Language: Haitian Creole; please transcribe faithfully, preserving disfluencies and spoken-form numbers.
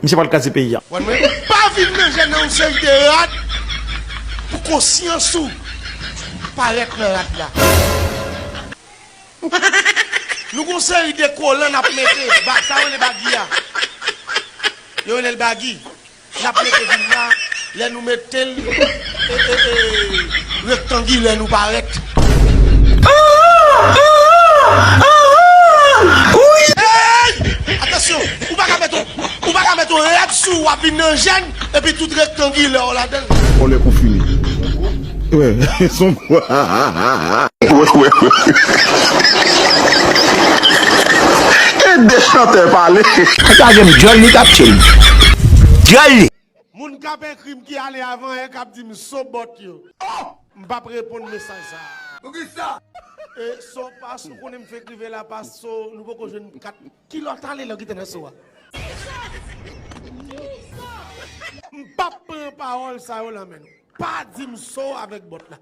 Misye pral kraze peyi a. Wè mwen, pa vin nan jèn nan yon seri de rad pou konsyans ou parèt nan rad la. Nou gon seri de kolan n ap mete, ba, sa yo rele bagi a. Yo rele l bagi. N ap mete vin la, lè nou mete l, e, e, e, rektangilè nou parèt. Hey! Atansyon, ou pa ka mete, ou pa ka mete yon rad sou w ap vin nan jèn, epi tout rektangilè w ladan l. On lè konfime. Wè, son. E de chantè pale. Sa gen djòl li k ap tchil. Djòl li. Moun k ap ekri m ki ale avan yè k ap di m so bòt yo. M p ap reponn mesaj sa a. Poukisa? E so pa so konnen m fenk rive la pa so nou poko jwenn kat. Ki lòt ale lè w kite nan so a? M p ap pran pawòl sa yo nan men nou. Pa di m so avèk bòt la.